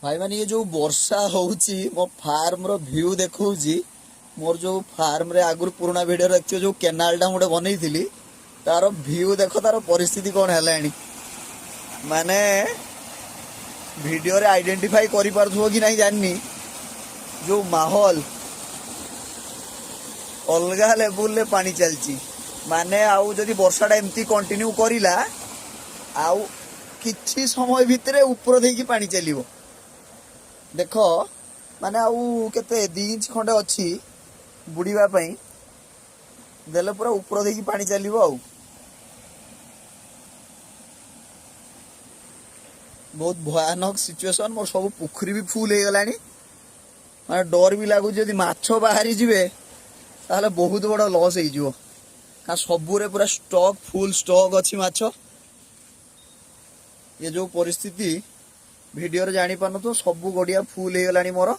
ଭାଇମାନେ, ଇଏ ଯୋଉ ବର୍ଷା ହଉଛି, ମୋ ଫାର୍ମର ଭ୍ୟୁ ଦେଖଉଛି। ମୋର ଯୋଉ ଫାର୍ମରେ ଆଗରୁ ପୁରୁଣା ଭିଡ଼ିଓ ଦେଖିଥିବ, ଯୋଉ କେନାଲଟା ମୁଁ ଗୋଟେ ବନେଇଥିଲି, ତାର ଭ୍ୟୁ ଦେଖ, ତାର ପରିସ୍ଥିତି କଣ ହେଲାଣି। ମାନେ ଭିଡ଼ିଓରେ ଆଇଡେଣ୍ଟିଫାଇ କରିପାରୁଥିବ କି ନାହିଁ ଜାଣିନି। ଯୋଉ ମାହୋଲ, ଅଲଗା ଲେବୁଲରେ ପାଣି ଚାଲିଛି। ମାନେ ଆଉ ଯଦି ବର୍ଷାଟା ଏମିତି କଣ୍ଟିନ୍ୟୁ କରିଲା, ଆଉ କିଛି ସମୟ ଭିତରେ ଉପର ଦେଇକି ପାଣି ଚାଲିବ। ଦେଖ, ମାନେ ଆଉ କେତେ 2 ଇଞ୍ଚ ଖଣ୍ଡେ ଅଛି ବୁଡ଼ିବା ପାଇଁ, ଦେଲେ ପୁରା ଉପର ଦେଇକି ପାଣି ଚାଲିବ। ଆଉ ବହୁତ ଭୟାନକ ସିଚୁଏସନ। ମୋର ସବୁ ପୋଖରୀ ବି ଫୁଲ ହେଇଗଲାଣି। ମାନେ ଡର ବି ଲାଗୁଛି, ଯଦି ମାଛ ବାହାରି ଯିବେ ତାହେଲେ ବହୁତ ବଡ଼ ଲସ୍ ହେଇଯିବ। କାରଣ ସବୁରେ ପୁରା ଷ୍ଟକ୍, ଫୁଲ ଷ୍ଟକ୍ ଅଛି ମାଛ। ଇଏ ଯୋଉ ପରିସ୍ଥିତି, ଭିଡ଼ିଓରେ ଜାଣିପାରୁନଥିବ, ସବୁ ଗଡ଼ିଆ ଫୁଲ ହେଇଗଲାଣି ମୋର।